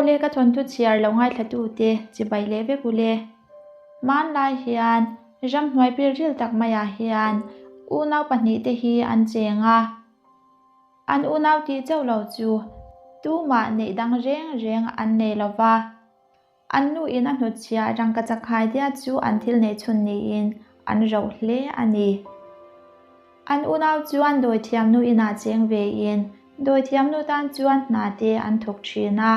Awle ka thawnthu chhiar lo ngaithlatute chibai leh vek ule. Hmanlai hian ramhnuai pilril tak maiah hian unau pahnihte hi an cheng a. An unau tih chauh lo chu tumah neih dang reng reng an nei lo va. An nu in a hnutchhiah rangkachak haidia chu an thil neih chhun niin an roh hle a ni. An unau chuan dawithiam nu inah cheng ve in dawithiam nu tan chuan hna te an thawk thin a.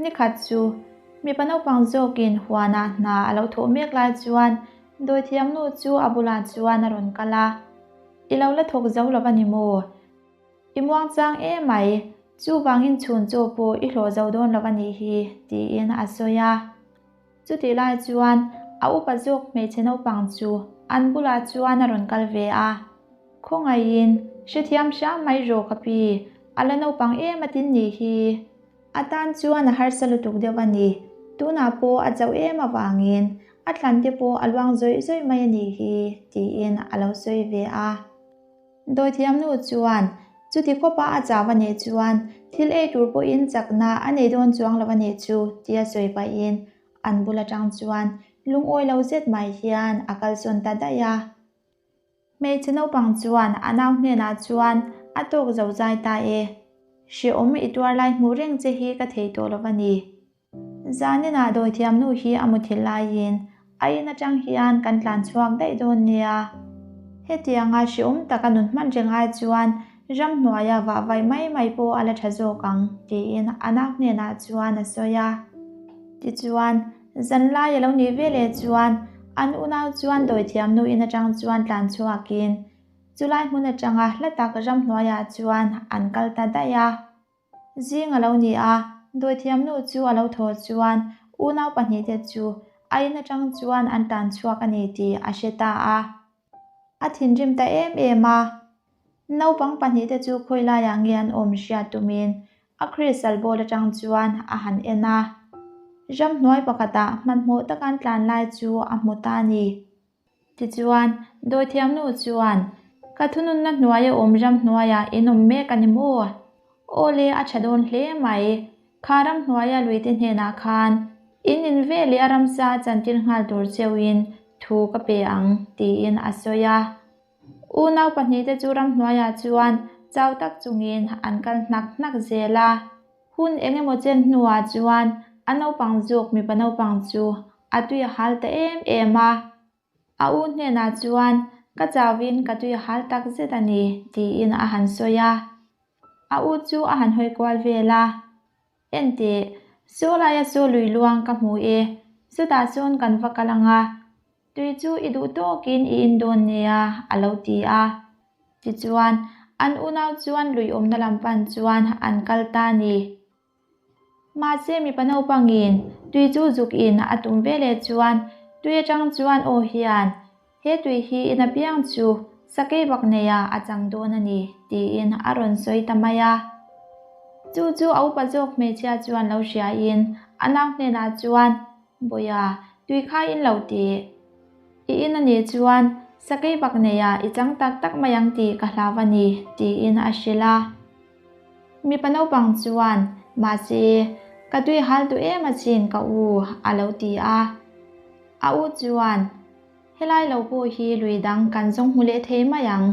Nikhat chu mipa naupang zawkin huanah hna a lo thawh mek lai chuan dawithiam nu chu a bulah chuan a rawn kal a, I lo la thawk zo lo a ni maw? I muangchang emai, chuvangin chhun chaw pawh i hlawh zo dawn lo a nih hi, tiin a sawi a. Chutih lai chuan a upa zawk hmeichhe naupang chu an bulah chuan a rawn kal ve a. Khawngaihin, hrethiam hram mai rawh ka pi, a la naupang em a tin nih hi. A tan chuan a harsa lutuk deuh a ni, tunah pawh a chauh em avangin a thlan te pawh a luang zawih zawih mai a nih hi, tiin a lo sawi ve a. Dawithiamnu chuan, Chuti khawpa a chau a nih chuan thil ei tur pawhin chakna a nei dawn chuang lo a nih chu, tia sawi pahin an bul atang chuan lungawi lo zet mai hian a kalsawn ta daih a. Hmeichhe naupang chuan a nau hnenah chuan a tawk zo zai ta e, Hrehawm i tuar lai hmuh reng che hi ka thei tawh lo a ni. Zaninah dawithiamnu hi a muthilh laiin a in atang hian kan tlan chhuak daih dawn nia. Hetianga hrehawm taka nun hman reng ai chuan ramhnuaia vah vaih mai mai pawh a la tha zawk ang, tiin a nau hnenah chuan a sawi a. Tichuan, zanlai a lo nih veleh chuan an unau chuan dawithiamnu in atang chuan tlan chhuakin chulai hmun atanga hla tak ramhnuaiah chuan an kal ta daih a. Zing a lo ni a, dawithiamnu chu a lo thaw chuan unau pahnihte chu a in atang chuan an tan chhuak a ni tih a hre ta a. A thinrim ta em em a. Naupang pahnihte chu khawi laiah nge an awm hriat tumin a crystal ball atang chuan a han en a. Ramhnuai pakhatah hmanhmawh taka an tlan lai chu a hmu ta a ni. Tichuan, dawithiamnu chuan, Ka thununna hnuaia awm ramhnuaiah in awm mek a ni maw? Aw le, a tha dawn hle mai. Kha ramhnuaia luite hnenah khan in in ve leh a ramsa chantir nghal tur cheuhin thu ka pe ang, tiin a sawi a. Unau pahnihte chu ramhnuaiah chuan chau tak chungin an kal hnak hnak zel a. Hun eng emaw chen hnuah chuan a naupang zawk mipa naupang chu a tui a hal ta em em a. A u hnenah chuan, Ka chauhin ka tui a hal tak zet a ni, tiin a han sawi a. A u chu a han hawi kual vel a. Enteh, saw laia saw lui luang ka hmu e, chutah chuan kan va kal ang a. Tui chu i duh tawkin i in dawn nia, a lo ti a. Tichuan, an unau chuan lui awmna lam pan chuan an kal ta a ni. Mahse, mipa naupangin tui chu zuk in a tum veleh chuan tui atang chuan aw hian, He tui hi in apiang chu sakei bak neia a chang dawn a ni, tiin a rawn sawi ta mai a. Chu chu a upa zawk hmeichhia chuan lo hriain a nau hnenah chuan, Bawiha, tui kha in lo tih. I in a nih chuan sakei bak neia i chang tak tak mai ang tih ka hlau a ni, tiin a hrilh a. Mipa naupang chuan, Mahse, ka tui hal duh em asin ka u, a lo ti a. A u chuan, Helai lo pawh hi lui dang kan zawng hmu leh thei mai ang.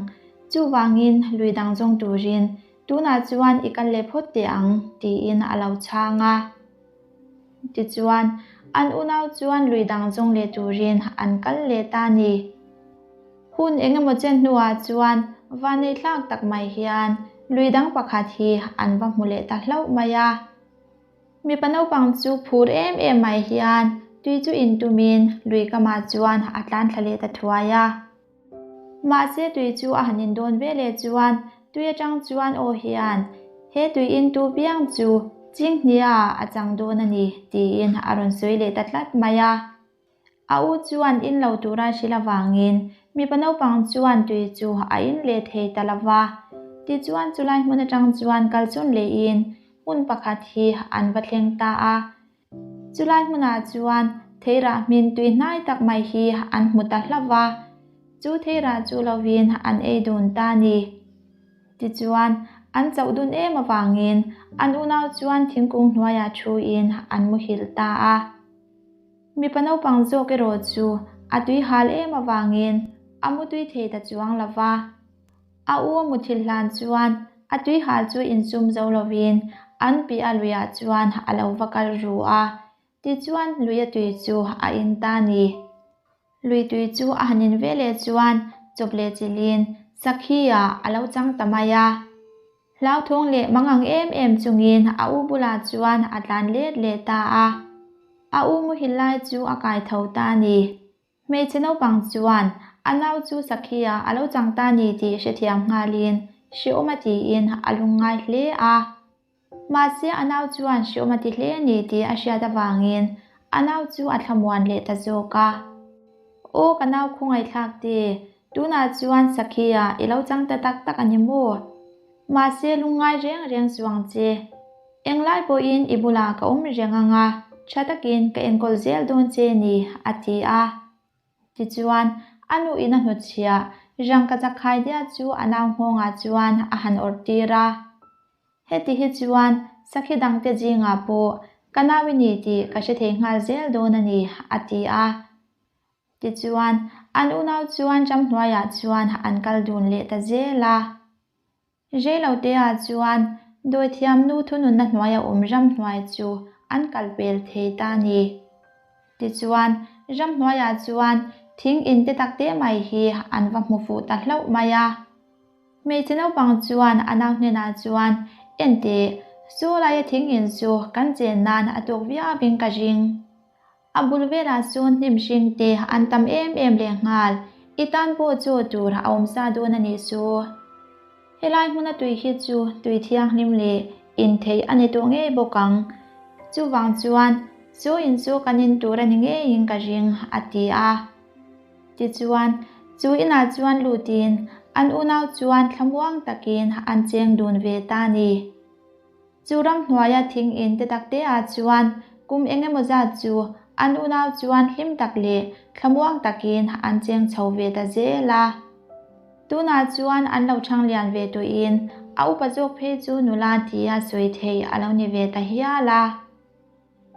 Chuvangin lui dang zawng turin tunah chuan i kal leh phawt teh ang, tiin a lo chhang a. Tichuan, an unau chuan lui dang zawng leh turin an kal leh ta a ni. Hun eng emaw chen hnuah chuan vanei tlak tak mai hian lui dang pakhat hi an va hmu leh ta hlauh mai a. Mipa naupang chu phur em em mai hian tui chu intumin lui kamah chuan a tlan thla leh ta thuai a. Mahse tui chu a han indawn ve leh chuan tui atang chuan aw hian he tui intu piang chu Chinghnia a chang dawn a ni tiin a rawn sawi leh ta tlat mai a. A u chuan in lo tura hrilh avangin mipa naupang chuan tui chu a in leh thei ta lo va. Tichuan chulai hmun atang chuan kalsawn lehin hmun pakhat hi an va thleng ta a. Chulai hmunah chuan theirah hmin tui hnai tak mai hi an hmu ta hlauh va, chu theirah chu lovin an ei dun ta a ni. Tichuan, an chauh dun em avangin an unau chuan thingkung hnuaiah thuin an muhilh ta a. Mipa naupang zawk erawh chu a tui hal em avangin a mutui thei ta chuang lo va. A u a muthilh hlan chuan a tui hal chu insum zo lovin an piah luiah chuan a lo va kal ru a, tichuan luia tui chu a in ta a ni. Lui tui chu a han in ve leh chuan chawp leh chilhin sakhi ah a lo chang ta mai a. Hlauthawng leh mangang em em chungin a u bulah chuan a tlan let leh ta a. A u muhil lai chu a kai tho ta a ni. Hmeichhe naupang chuan a nau chu sakhi ah a lo chang ta ni tih hrethiam nghalin hrehawm a tiin a lungngai hle a. Mahse a nau chuan hrehawm a ti hle a ni tih a hriat avangin a nau chu a thlamuan leh ta zawk a. Aw ka nau khawngaihthlak te, tunah chuan Sakhi-a i lo chang ta tak tak a ni maw? Mahse lungngai reng reng chuang che. Englai pawhin i bulah ka awm reng ang a, tha takin ka enkawl zel dawn che ni, a ti a. Tichuan, a nuin a hnutchhiah rangkachak khaidia chu a nau nghawngah chuan a han awrh tir a. Heti hi chuan sakhi dangte zingah pawh ka nau i ni tih ka hre thei nghal zel dawn a ni, a ti a. Tichuan, an unau chuan ramhnuaiah chuan an kal dun leh ta zel a. Reiloteah chuan dawithiam nu thununna hnuaia awm ramhnuai chu an kal pel thei ta a ni. Tichuan, ramhnuaiah chuan thing in te tak te mai hi an va hmu fuh ta hlauh mai a. Hmeichhe naupang chuan a nau hnenah chuan, Enteh, saw laia thing in chu kan chen nan a tuk viauin ka ring. A bul velah sawn hnim hring te an tam em em leh nghal, i tan pawh chaw tur a awm sa dawn a nih chu. Helai hmuna tui hi chu tui thianghlim leh intheih a ni tawh ngei bawk ang. Chuvang chuan chaw in chu kan in tur a ni ngeiin ka ring, a ti a. Tichuan, chu inah chuan lutin an unau chuan thlamuang takin an cheng dun ve ta a ni. Chu ramhnuaia thing in te tak te ah chuan kum eng emaw zat chu an unau chuan hlim tak leh thlamuang takin an cheng chho ve ta zel a. Tunah chuan an lo chhang lian ve tawhin a upa zawk phei chu nula tia sawi thei a lo ni ve ta hial a.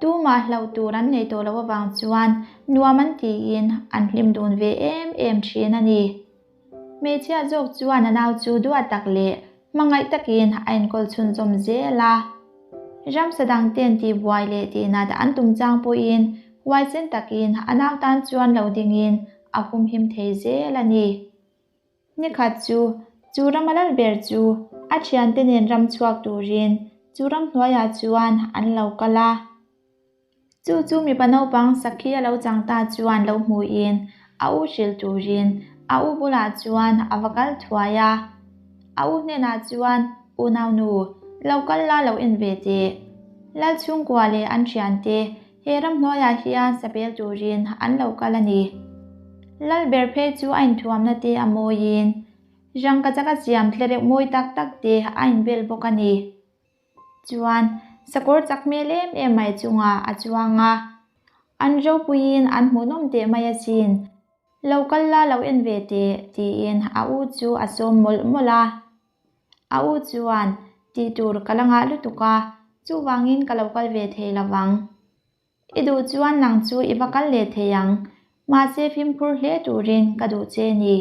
Tumah hlauh tur an nei tawh loh avang chuan nuam an tiin an hlim dun ve em em thin a ni. Hmeichhia zawk chuan a nau chu duat tak leh hmangaih takin a enkawl chhunzawm zel a. Ramsa dangten tihbuai leh tihnat an tum chang pawhin huaisen takin a nau tan chuan lo dingin a humhim thei zel a ni. Nikhat chu, chu rama lal ber chu a thiante nen ram chhuak turin chu ramhnuaiah chuan an lo kal a. Chu chu mipa naupang sakhi a lo chang ta chuan lo hmuhin a u hrilh turin a u bulah chuan a va kal thuai a. A u hnenah chuan, Unau nu, lo kal la lo en ve teh. Lal chhungkua leh an thiante he ramhnuaiah hian sapel turin an lo kal a ni. Lal ber phei chu a inthuamna te a mawiin rangkachak a siam tlereuh mawi tak tak te a inbel bawk a ni. Chuan, sakawr chak hmel em em mai chungah a chuang a. An ropuiin an hmuhnawm teh mai asin. Lo kal la lo en ve teh, tiin a u chu a sawm mawlh mawlh a. A u chuan, Tih tur ka la ngah lutuk a, chuvangin ka lo kal ve thei lo vang. I duh chuan nang chu i va kal leh thei ang, mahse fimkhur hle turin ka duh che ni.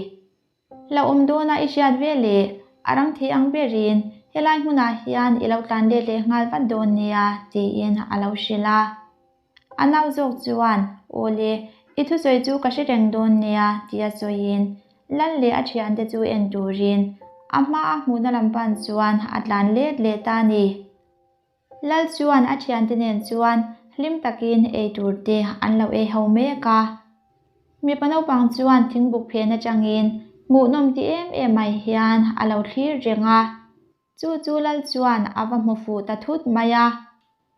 La awm dawna i hriat ve leh a rang thei ang berin helai hmunah hian i lo tlan let leh nghal vat dawn nia tiin a lo hrilh a. A nau zawk chuan, Aw le, i thusawi chu ka hre reng dawn nia tia sawiin Lal leh a thiante chu en turin a hma a hmuhna lam pan chuan a tlan let leh ta a ni. Lal chuan a thiante nen chuan hlim takin ei tur te an lo ei ho mek a. Mipa naupang chuan thingbuk phen atangin hmuhnawm ti em em mai hian a lo thlir reng a. Chu chu Lal chuan a va hmu fuh ta thut mai a.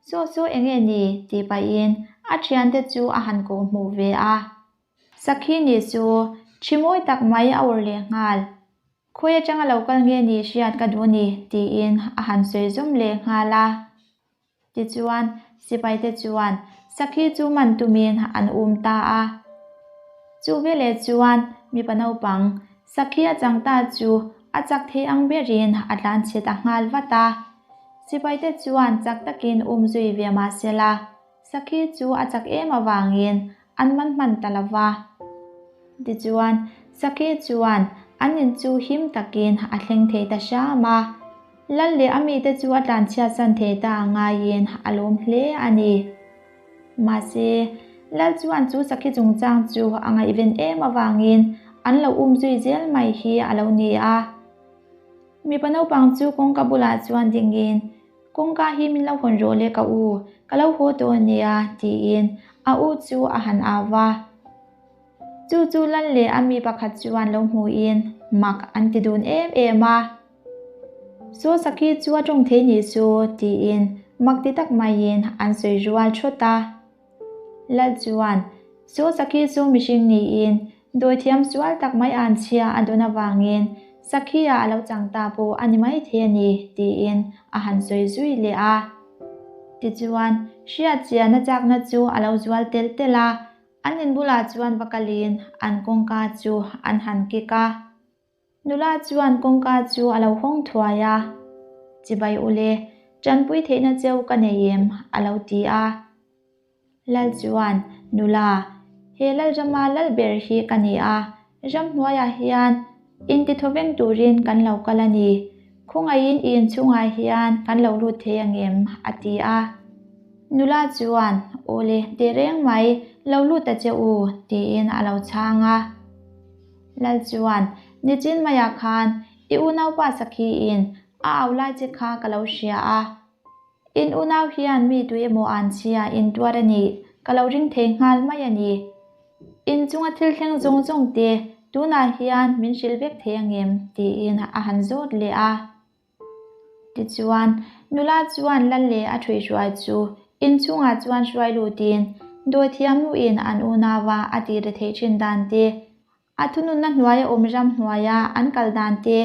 Saw saw enge ni tih pahin a thiante chu a han kawh hmuh ve a. Sakhi ni chu thi mawi tak mai a awrh leh nghal. Khawi atanga lo kal nge ni hriat ka duh ni tiin a han sawi zawm leh nghal a. Tichuan, sipaite chuan sakhi chu man tumin an um ta a. Chu veleh chuan mipa naupang sakhi a chang ta chu a chak thei ang berin a tlanchhe ta nghal vat a. Sipaite chuan chak takin um zui ve mah sela, Sakhi chu a chak em avangin an man hman ta lo va. Tichuan, Sakhi chuan an in chu him takin a thleng thei ta hram a. Lal leh a mite chu a tlanchhiatsan thei ta a ngaiin a lawm hle a ni. Mahse, Lal chuan chu Sakhi chungchang chu a ngaihven em avangin an lo um zui zel mai hi a lo ni a. Mipa naupang chu kawngka bulah chuan dingin, Kawngka hi min lo hawn rawh le ka u, ka lo haw tawh a nia, tiin a u chu a han au va. Chu chu Lal leh a mi pakhat chuan lo hmuhin mak an ti dun em em a. Saw Sakhi chu a tawng thei nih chu, tiin mak ti tak maiin an sawi rual thawt a. Lal chuan, Saw Sakhi chu mihring niin dawithiam sual tak mai an chhia a dawn avangin Sakhi-ah a lo chang ta pawh a ni maithei a ni, tiin a han sawi zui leh a. Tichuan, hriatchiahna chakna chu a lo zual telh telh a, an in bulah chuan va kalin an kawngka chu an han kik a. Nula chuan kawngka chu a lo hawng thuai a, Chibai ule, tanpui theihna cheu ka nei em? a lo ti a. Lal chuan, Nula, he Lalrama lal ber hi ka ni a, ramhnuaiah hian intithawveng turin kan lo kal a ni. Khawngaihin i inchhungah hian kan lo lut thei angem? a ti a. Nula chuan, Awle, tehreng mai, lo lut ta che u, tiin a lo chhang a. Lal chuan, Nichin maiah khan i unaupa Sakhiin a au lai che kha ka lo hria a. In unau hian mi tui emaw an chhia in tuar a nih ka lo ring thei nghal mai a ni. In chunga thil thleng zawng zawng te tunah hian min hrilh vek thei angem? tiin a han zawt leh a. Tichuan, nula chuan lal leh a ṭhuihruai chu inchhungah chuan hruai lutin dawithiam nuin an unauva a tih ri theih ṭhin dan te, a thununna hnuaia awm ram hnuaia an kal dan te,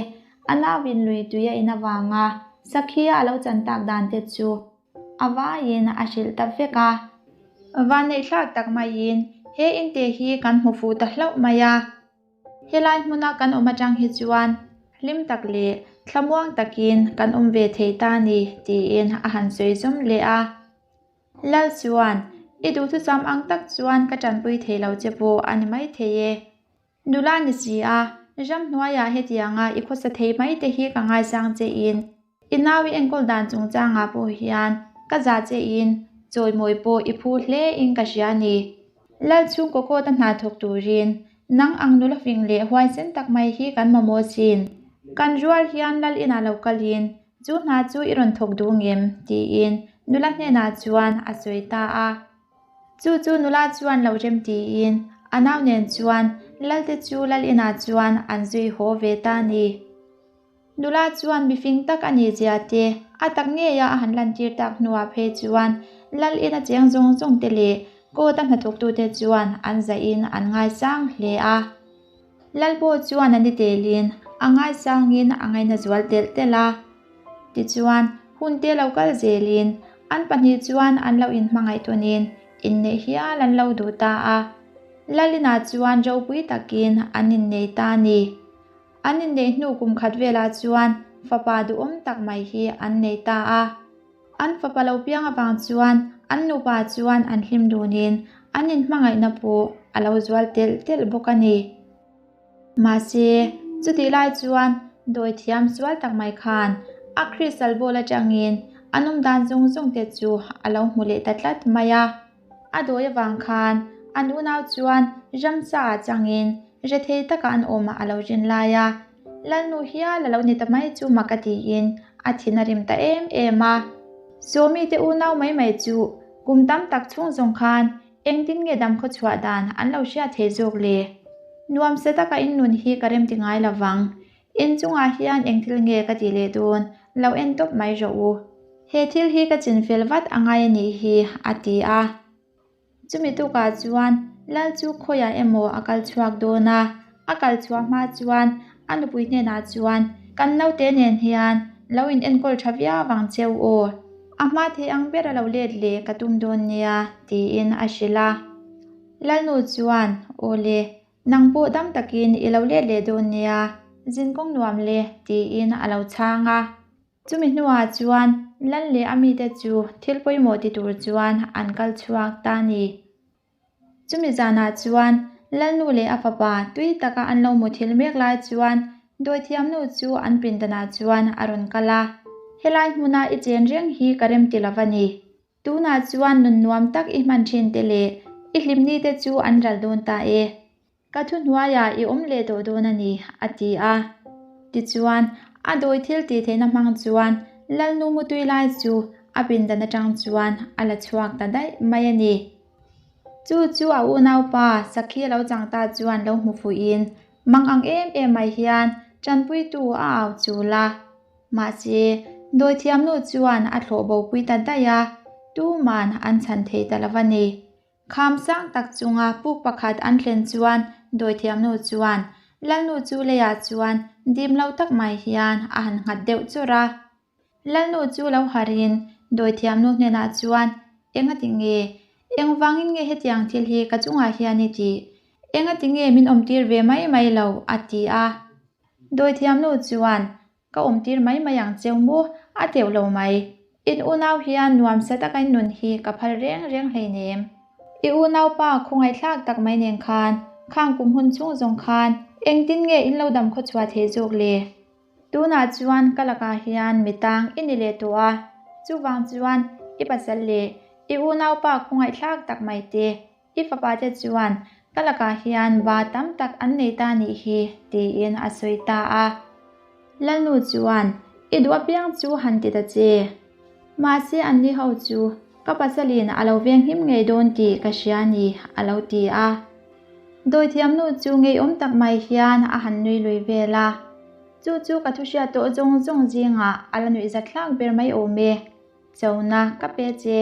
a nauin lui tui a in avanga Sakhia a lo chan tak dan te chu a vaiin a hrilh ta vek a. Vanneihthlak tak maiin he inte hi kan hmu fuh ta hlauh mai a. Helai hmuna kan awm atang hi chuan hlim tak leh thlamuang takin kan awm ve thei ta ni tiin a han sawi zawm leh a. Lal chuan, I duhthusam ang tak chuan ka tanpui thei lo che pawh a ni maithei e. Nula ni si a, ramhnuaiah hetianga i khawsa thei mai te hi ka ngaisang che in I nau i enkawl dan chungchangah pawh hian ka zah che in chawimawi pawh i phu hle in ka hria a ni. Lal chhungkaw kawta hna thawk turin nang ang nula fing leh huaisen tak mai hi kan mamawh chin. Kan rual hian lal inah lo kalin chu hna chu i rawn thawk duh ngem? tiin nula hnenah chuan a sawi ta a. Chu chu nula chuan lo rem tiin a nau nen chuan lalte chu lal inah chuan an zui haw ve ta a ni. Nula chuan mifing tak a nih zia te, a tak ngeia a han lantir tak hnuah phei chuan Lal ina cheng zawng zawng te leh court a hnathawktute chuan an zahin an ngaisang hle a. Lal pawh chuan a ni telin a ngaisangin a ngaina zual telh telh a. Tichuan, hun te lo kal zelin an pahnih chuan an lo inhmangaih tawnin inneih hial an lo duh ta a. Lal inah chuan ropui takin an innei ta a ni. An inneih hnu kum khat velah chuan fapa duhawm tak mai hi an nei ta a. An fapa lo piang avang chuan an nupa chuan an hlim dunin an inhmangaihna pawh a lo zual telh telh bawk a ni. Mahse, chutih lai chuan dawithiam sual tak mai khan a crystal ball atangin an awmdan zawng zawng te chu a lo hmu leh ta tlat mai a. A dawi avang khan an unau chuan ramsa ah changin rethei taka an awm a lo rin lai a, Lalnu hial a lo ni ta mai chu mak a tiin a thin a rim ta em em a. Sawmi te unau mai mai chu kum tam tak chhung zawng khan engtin nge dam khaw chhuah dan an lo hriat thei zawk le? Nuamsa taka in nun hi ka rem ti ngai lovang. In chungah hian eng thil nge ka ti leh dawn, lo en tawp mai rawh u. He thil hi ka chinfel vat a ngai a nih hi, a ti a. Chumi tukah chuan Lal chu khawiah emaw a kal chhuak dawn a, a kal chhuah hma chuan a nupui hnenah chuan, Kan naute nen hian lo in enkawl tha viau vang cheu aw, a hma thei ang ber a lo let leh ka tum dawn nia, tiin a hrilh a. Lalnu chuan, Aw le, Nang pawh dam takin i lo let leh dawn nia. Zinkawng nuam le, tiin a lo chhang a. Chumi hnuah chuan Lal leh a mite chu thil pawimawh ti tur chuan an kal chhuak ta a ni. Chumi zanah chuan Lalnu leh a fapa tui taka an lo muthilh mek lai chuan Dawithiamnu chu an pindanah chuan a rawn kal a, Helai hmuna i chen reng hi ka rem ti lova ni. Tunah chuan nun nuam tak i hman thin te leh i hlimni te chu an ral dawn ta e. Ka thuhnuaiah i awm leh tawh dawn a ni, a ti a. Tichuan, a dawi thil tih theihna hmang chuan Lalnu mutui lai chu a pindan atang chuan a la chhuak ta daih mai a ni. Chu chu a unaupa Sakhi lo chang ta chuan lo hmu fuhin mang ang em em mai hian tanpuitu a au chul a. Mahse, dawithiamnu chuan a thlawh bopui ta daih a, tuman an chhan thei ta lo a ni. Kham sang tak chunga puk pakhat an thlen chuan dawithiamnu chuan Lalnu chu leiah chuan dim lo tak mai hian a han nghat deuh chawrh a. Lalnu chu lo harhin dawithiamnu hnenah chuan, Engati nge? Engvangin nge hetiang thil hi ka chungah hian i tih? Engati nge min awmtir ve mai mai lo? a ti a. Dawithiamnu chuan, Ka awmtir mai mai ang cheu maw? A teuh lo mai. In unau hian nuamsa taka in nun hi ka phal reng reng hleinem. I unaupa khawngaihthlak tak mai nen khan, khang kum hun chhung zawng khan engtin nge in lo dam khawchhuah thei zawk le? Tunah chuan ka lakah hian mi tang i ni leh tawh a, chuvang chuan i pasal leh i unaupa khawngaihthlak tak mai te, i fapa te chuan ka lakah hian ba tam tak an nei ta nih hi, tiin a sawi ta a. Lalnu chuan, I duh apiang chu han ti ta che. Mahse anni ho chu ka pasalin a lo venghim ngei dawn tih ka hria ni, a lo ti a. Dawithiamnu chu ngeiawm tak mai hian a han nui lui vel a. Chu chu ka thu hriat tawh zawng zawng zingah a la nuih zathlak ber mai awm e. Chona ka pe che.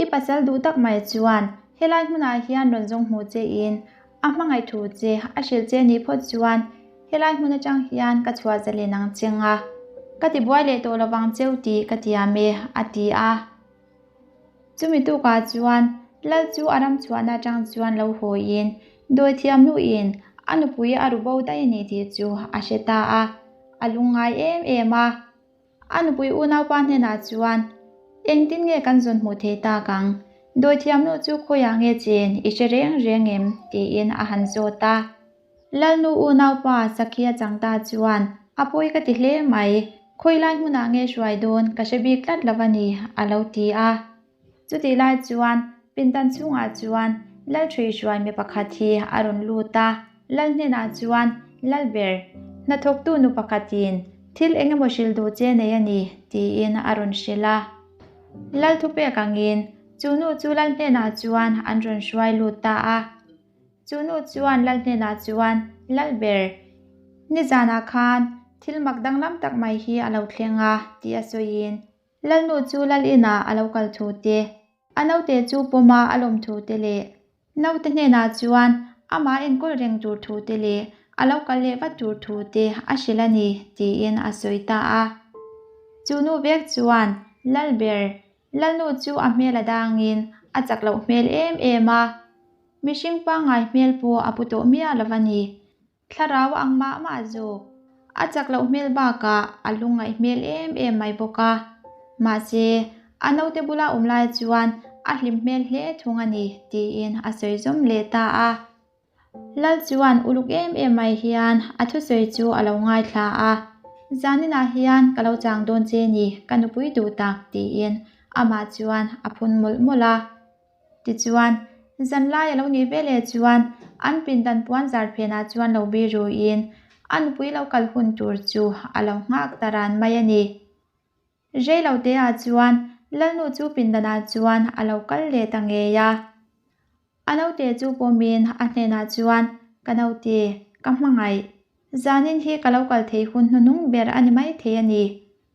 I pasal duh tak mai chuan helai hmunah hian rawn zawng hmu che in a hmangaih thu che a hrilh che nih phawt chuan helai hmun atang hian ka chhuah zalen ang che nga. Ka tibuai leh tawh lovang cheu tih ka tiam e, a ti a. Chumi tukah chuan Lal chu a ram chhuahna atang chuan lo hawiin Dawithiamnuin a nupui a ru bo daih a ni tih chu a hre ta a, a lungngai em em a. A nupui unaupa hnenah chuan, Engtin nge kan zawn hmuh thei tak ang? Dawithiamnu chu khawiah nge chen i hre reng reng em? tiin a han zawt a. Lalnu unaupa Sakhia changta chuan, A pawi ka ti hle mai, khawilai hmunah nge hruai dawn ka hre bik tlat lo a ni, a lo ti a. Chutih lai chuan pindan chhungah chuan Lalṭhui hruai mi pakhat hi a rawn lut a, Lal hnenah chuan, Lalber, hnathawktu nu pakhatin thil eng emaw hrilh duh che nei a ni, tiin a rawn hrilh a. Lal thupek angin chu nu chu Lal hnenah chuan an rawn hruai lut ta a. Chu nu chuan Lal hnenah chuan, Lalber, nizanah khan thil mak danglam tak mai hi a lo thleng a, tih a sawiin Lalnu chu lal inah a lo kal thu te, a naute chu pawma a lawm thu te leh naute hnenah chuan amah enkawl reng tur thu te leh a lo kal leh vat tur thu te a hrilh a ni, tiin a sawi ta a. Chu nu vek chuan Lalber, Lalnu chu a hmel a dangin a chak loh hmel em em a, mihring pangngai hmel pawh a pu tawh miah lo a ni. Thlarau ang mah mah zawk. A chak loh hmel bakah a lungngaih hmel em em mai bawk a. Mahse, a naute bula awm lai chuan a hlim hmel hle thung a ni, tiin a sawi zawm leh ta a. Lal chuan uluk em em mai hian a thusawi chu a lo ngaithla a, Zaninah hian ka lo chang dawn che ni, ka nupui duh tak, tiin amah chuan a phun mawlh mawlh a. Tichuan, zanlai a lo nih ve leh chuan an pindan puan zar phenah chuan lo bi ruiin a nupui lo kal hun tur chu a lo nghak ta ran mai a ni. Rei lo teah chuan Lalnu chu pindanah chuan a lo kal leh ta ngei a. A naute chu pawmin a hnenah chuan, Ka naute, ka hmangaih. Zanin hi ka lo kal thei hun hnuhnung ber a ni maithei a ni.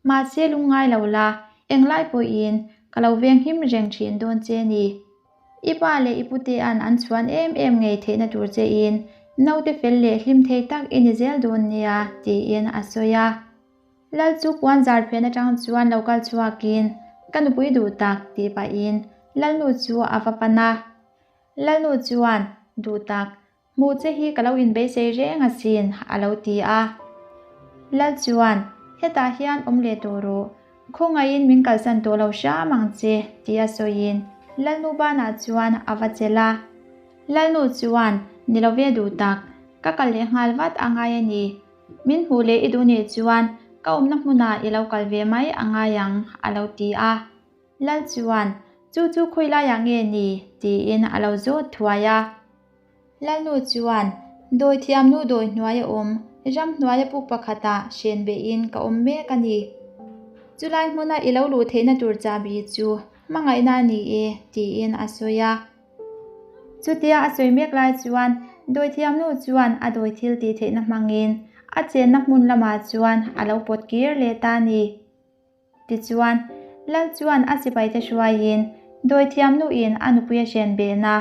Mahse lungngai lo la, englai pawhin ka lo venghim reng thin dawn che ni. I pa leh i putea'n an chhuan em em ngei theihna tur chein naute fel leh hlim thei tak i ni zel dawn nia, tiin a sawi a. Lal chu puan zar phen atang chuan lo kal chhuakin, Ka nupui duh tak, tih pahin Lalnu chu a va pan a. Lalnu chuan, Duh tak, Hmuh che hi ka lo inbeisei reng asin, a lo ti a. Lal chuan, Hetah hian awm leh tawh rawh, khawngaihin min kalsan tawh lo hram ang che, tia sawiin Lalnu banah chuan a va chelh a. Lalnu chuan, Ni lo ve duh tak, ka kal leh nghal vat a ngai a ni. Min hmuh leh i duh nih chuan ka awmna hmunah i lo kal ve mai a ngai ang, a lo ti a. Lal chuan, Chu chu khawi laiah nge ni? tiin a lo zawt thuai a. Lalnu chuan, Dawi thiamnu dawi hnuai a awm, ram hnuaia puk pakhatah hren behin ka awm mek a ni. Chulai hmuna i lo luh theihna tur chahbi chu hmangaihna a ni e, tiin a sawi a. Chutia a sawi mek lai chuan dawithiamnu chuan a dawi thil tih theihna hmangin a chenna hmun lamah chuan a lo pawt kir leh ta a ni. Tichuan, Lal chuan a sipaite hruaiin dawithiamnuin a nupui a hren behna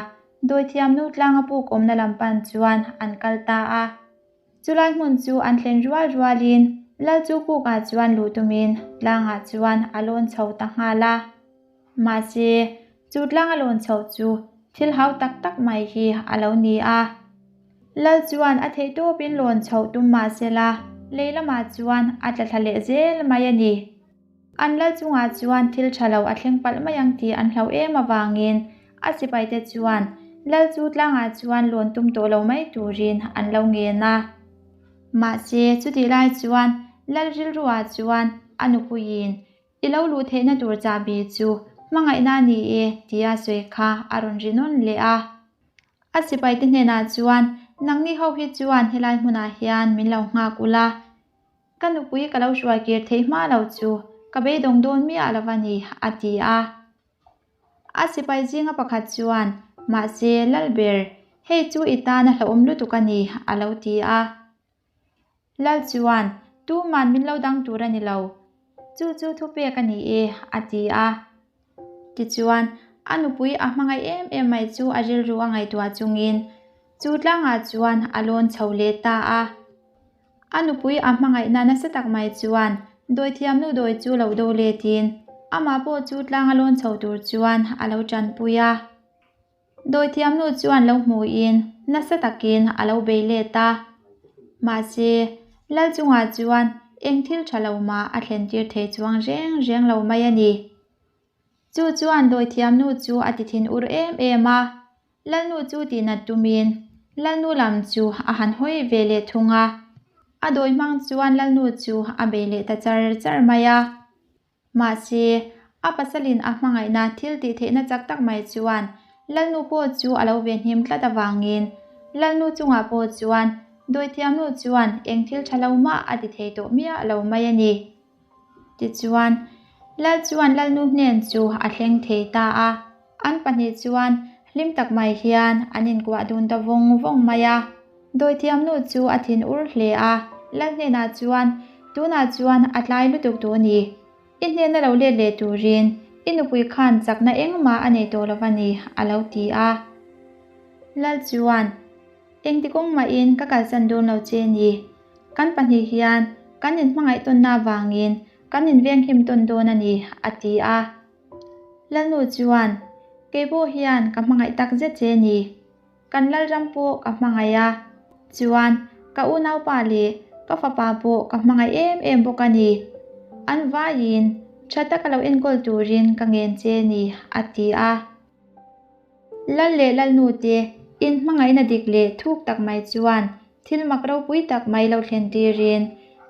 dawithiamnu tlanga puk awmna lam pan chuan an kal ta a. Chulai hmun chu an thlen rual rualin Lal chu pukah chuan luh tumin tlangah chuan a lawn chho ta nghal a. Mahse, chu tlanga lawn chhoh chu thil hau tak tak mai hi a lo ni a. Lal chuan a theih tawpin lawn chhoh tum mah sela, lei lamah chuan a tla thla leh zel mai a ni. An lal chungah chuan thil tha lo a thleng palh mai ang tih an hlauh em avangin a sipaite chuan lal chu tlangah chuan lawn tum tawh lo mai turin an lo ngen a. Mahse, chutih lai chuan lal rilruah chuan a nupuiin I lo luh theihna tur chahbi chu hmangaihna a ni e tia sawi kha a rawn ri nawn leh a. A sipaite hnenah chuan, Nangni ho hi chuan helai hmunah hian min lo nghak ula, ka nupui ka lo hruai kir theih hma lo chu ka beidawng dawn miah lo a ni, a ti a. A sipai zinga pakhat chuan, Mahse, Lalber, hei chu i tan a hlauhawm lutuk a ni, a lo ti a. Lal chuan, Tuman min lo dang tur a ni lo. Chu chu thupek a ni e, a ti a. Tichuan, a nupui a hmangaih em em mai chu a rilru a ngaihtuah chungin chu tlangah chuan a lawn chho leh ta a. A nupui a hmangaihna nasa tak mai chuan dawithiamnu dawi chu lo do letin amah pawh chu tlanga lawn chho tur chuan a lo tanpui a. Dawithiamnu chuan lo hmuhin nasa takin a lo bei let a. Mahse, Lal chungah chuan eng thil tha lo mah a thlentir thei chuang reng reng lo mai a ni. Chu chuan dawithiamnu chu a ti thin ur em em a, Lalnu chu tihnat tumin Lalnu lam chu a han hawi ve leh thung a. A dawi hmang chuan Lalnu chu a bei leh ta char char mai a. Mahse, a pasalin a hmangaihna thil tih theihna chak tak mai chuan Lalnu pawh chu a lo ve hnim tlat avangin Lalnu chungah pawh chuan Dawithiamnu chuan eng thil tha lo mah a ti thei tawh miah lo mai a ni. Tichuan, Lal chuan Lalnu hnen chu a thleng thei ta a, an pahnih chuan hlim tak mai hian an inkuah dun ta vawng vawng mai a. Dawithiamnu chu a thin ur hle a, Lal hnenah chuan, Tunah chuan a tlai lutuk tawh a ni. I hnena lo let leh turin i nupui khan chakna engmah a nei tawh lo va ni, a lo ti a. Lal chuan, Engti kawng mahin ka kalsan dawn lo che ni. Kan pahnih hian kan inhmangaih tawnna avangin kan invenghim tawn dawn a ni, a ti a. Lalnu chuan, Kei pawh hian ka hmangaih tak zet che ni. Kan Lalram pawh ka hmangaih a, chuan ka unaupa leh ka fapa pawh ka hmangaih em em bawk a ni. An vaiin tha taka lo enkawl turin ka ngen che ni, a ti a. Lal leh Lalnu te inhmangaihna dik leh thuk tak mai chuan thil mak ropui tak mai lo thlen tirin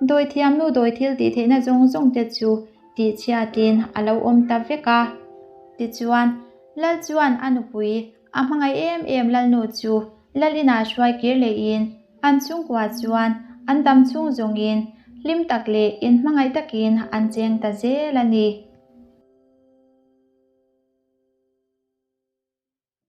dawithiamnu dawi thil tih theihna zawng zawng te chu tihchhiatin a lo awm ta vek a. Tichuan, Lal chuan a nupui A hmangaih em em Lalnu chu Lal inah hruai kir lehin an chhungkua chuan an dam chhung zawngin hlim tak leh inhmangaih takin an cheng ta zel a ni.